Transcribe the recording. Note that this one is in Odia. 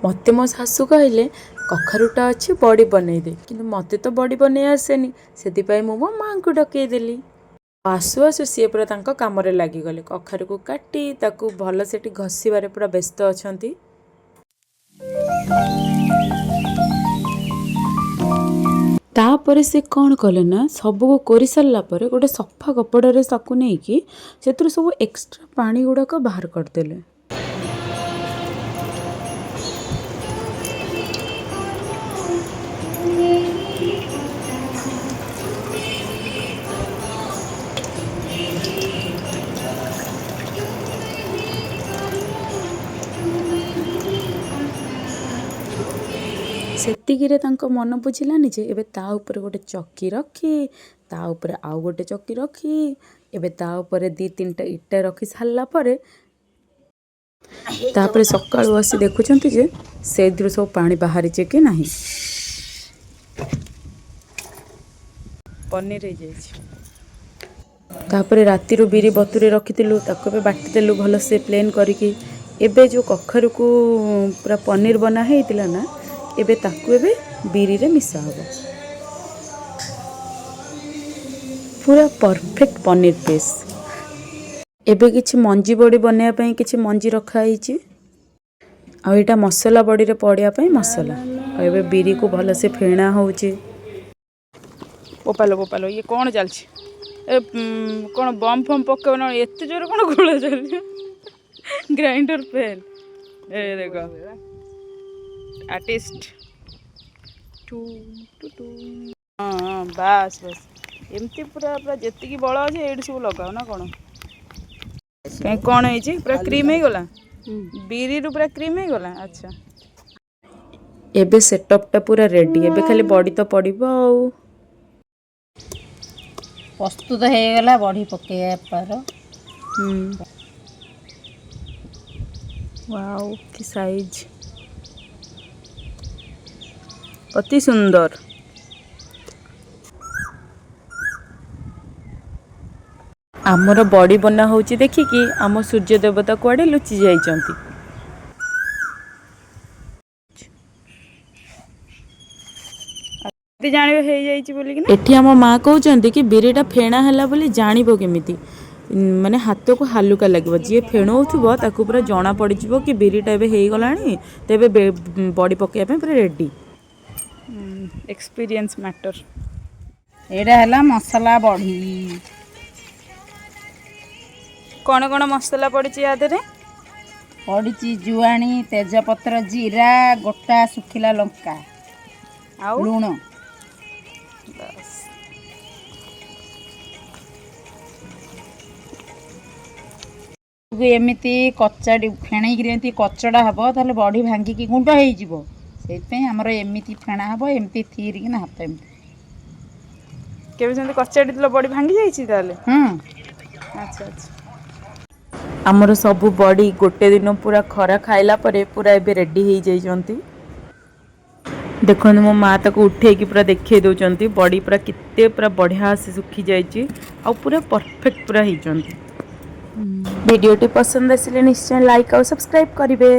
ମୋତେ ମୋ ଶାଶୁ କହିଲେ କଖାରୁଟା ଅଛି ବଡ଼ି ବନେଇଦେ, କିନ୍ତୁ ମୋତେ ତ ବଡ଼ି ବନେଇ ଆସେନି, ସେଥିପାଇଁ ମୁଁ ମୋ ମାଆଙ୍କୁ ଡକେଇଦେଲି। ଆସୁ ଆସୁ ସିଏ ପୁରା ତାଙ୍କ କାମରେ ଲାଗିଗଲେ। କଖାରୁକୁ କାଟି ତାକୁ ଭଲ ସେଠି ଘଷିବାରେ ପୁରା ବ୍ୟସ୍ତ ଅଛନ୍ତି। ତାପରେ ସେ କ'ଣ କଲେ ନା, ସବୁକୁ କରିସାରିଲା ପରେ ଗୋଟେ ସଫା କପଡ଼ାରେ ତାକୁ ନେଇକି ସେଥିରୁ ସବୁ ଏକ୍ସଟ୍ରା ପାଣି ଗୁଡ଼ାକ ବାହାର କରିଦେଲେ। ସେତିକିରେ ତାଙ୍କ ମନ ବୁଝିଲାନି ଯେ ଏବେ ତା ଉପରେ ଗୋଟେ ଚକି ରଖି, ତା ଉପରେ ଆଉ ଗୋଟେ ଚକି ରଖି, ଏବେ ତା ଉପରେ 2-3ଟା ଇଟା ରଖି ସାରିଲା ପରେ ତାପରେ ସକାଳୁ ଆସି ଦେଖୁଛନ୍ତି ଯେ ସେଇଥିରୁ ସବୁ ପାଣି ବାହାରିଛି କି ନାହିଁ। ପନିର ହେଇଯାଇଛି। ତାପରେ ରାତିରୁ ବିରି ବତୁରେ ରଖିଥିଲୁ, ତାକୁ ଏବେ ବାଟିଦେଲୁ ଭଲସେ ପ୍ଲେନ୍ କରିକି। ଏବେ ଯେଉଁ କଖାରୁକୁ ପୁରା ପନିର ବନା ହେଇଥିଲା ନା, ଏବେ ତାକୁ ଏବେ ବିରିରେ ମିଶା ହେବ, ପୁରା ପରଫେକ୍ଟ ପନିର ପିସ୍। ଏବେ କିଛି ମଞ୍ଜି ବଡ଼ି ବନେଇବା ପାଇଁ କିଛି ମଞ୍ଜି ରଖା ହେଇଛି, ଆଉ ଏଇଟା ମସଲା ବଡ଼ିରେ ପଡ଼ିବା ପାଇଁ ମସଲା। ଆଉ ଏବେ ବିରିକୁ ଭଲସେ ଫେଣା ହେଉଛି। ବୋପାଲୋ ବୋପାଲୋ, ଇଏ କ'ଣ ଚାଲିଛି? ଏ କ'ଣ ବମ୍ ଫମ୍ ପକେଇବ ନା? ଏତେ ଜୋରେ କ'ଣ ଗୋଳା ଚାଲିଛି? Grinder fail. ଏ ଦେଖ, ଆର୍ଟିଷ୍ଟ ଟୁ ଟୁ ଟୁ। ହଁ ହଁ, ବାସ୍ ବାସ୍, ଏମିତି ପୁରା ପୁରା ଯେତିକି ବଳ ଅଛି ଏଇଠି ସବୁ ଲଗାଅ ନା କ'ଣ? କାଇଁ, କ'ଣ ହେଇଛି? ପୁରା କ୍ରିମ୍ ହେଇଗଲା, ବିରିରୁ ପୁରା କ୍ରିମ୍ ହେଇଗଲା। ଆଚ୍ଛା। ଏବେ ସେଟଅପ୍ଟା ପୁରା ରେଡ଼ି, ଏବେ ଖାଲି ବଡ଼ି ତ ପଡ଼ିବ ଆଉ। ପ୍ରସ୍ତୁତ ହେଇଗଲା ବଢ଼ି ପକେଇବାର। ୱାଓ, କି ସାଇଜ୍! ଅତି ସୁନ୍ଦର। ଆମର ବଡ଼ି ବନା ହେଉଛି ଦେଖିକି ଆମ ସୂର୍ଯ୍ୟ ଦେବତା କୁଆଡ଼େ ଲୁଚି ଯାଇଛନ୍ତି। ଏମିତି ଜାଣିବେ ହେଇଯାଇଛି ବୋଲିକି ନା? ଏଠି ଆମ ମା କହୁଛନ୍ତି କି ବିରିଟା ଫେଣା ହେଲା ବୋଲି ଜାଣିବ କେମିତି? ମାନେ ହାତକୁ ହାଲୁକା ଲାଗିବ। ଯିଏ ଫେଣଉଥିବ ତାକୁ ପୁରା ଜଣା ପଡ଼ିଯିବ କି ବିରିଟା ଏବେ ହେଇଗଲାଣି, ତେବେ ବଡ଼ି ପକାଇବା ପାଇଁ ପୁରା ରେଡ଼ି। Experience matter. ଏଇଟା ହେଲା ମସଲା ବଢ଼ି। କ'ଣ କ'ଣ ମସଲା ପଡ଼ିଛି ୟା ଦେହରେ? ପଡ଼ିଛି ଜୁଆଣି, ତେଜପତ୍ର, ଜିରା, ଗୋଟା ଶୁଖିଲା ଲଙ୍କା ଆଉ ଲୁଣ। ବାସ୍। ଏମିତି କଚାଡ଼ି ଫେଣେଇକିରି ଏମିତି କଚଡ଼ା ହେବ, ତାହେଲେ ବଢ଼ି ଭାଙ୍ଗିକି ଗୁଣ୍ଡ ହେଇଯିବ। ସେଇଥିପାଇଁ ଆମର ଏମିତି ଫେଣା ହେବ, ଏମିତି ଥିରିକିନା ହାତ ଏମିତି। କେବେ ସେମିତି କଚାଡ଼ି ଥିଲ, ବଡ଼ି ଭାଙ୍ଗି ଯାଇଛି ତାହେଲେ? ହୁଁ। ଆଚ୍ଛା ଆଚ୍ଛା। ଆମର ସବୁ ବଡ଼ି ଗୋଟେ ଦିନ ପୁରା ଖରା ଖାଇଲା ପରେ ପୁରା ଏବେ ରେଡ଼ି ହେଇଯାଇଛନ୍ତି। ଦେଖନ୍ତୁ, ମୋ ମା ତାକୁ ଉଠେଇକି ପୁରା ଦେଖେଇ ଦେଉଛନ୍ତି, ବଡ଼ି ପୁରା କେତେ ପୁରା ବଢ଼ିଆ ସେ ଶୁଖି ଯାଇଛି ଆଉ ପୁରା ପରଫେକ୍ଟ ପୁରା ହେଇଛନ୍ତି। ଭିଡ଼ିଓଟି ପସନ୍ଦ ଆସିଲେ ନିଶ୍ଚୟ ଲାଇକ୍ ଆଉ ସବସ୍କ୍ରାଇବ୍ କରିବେ।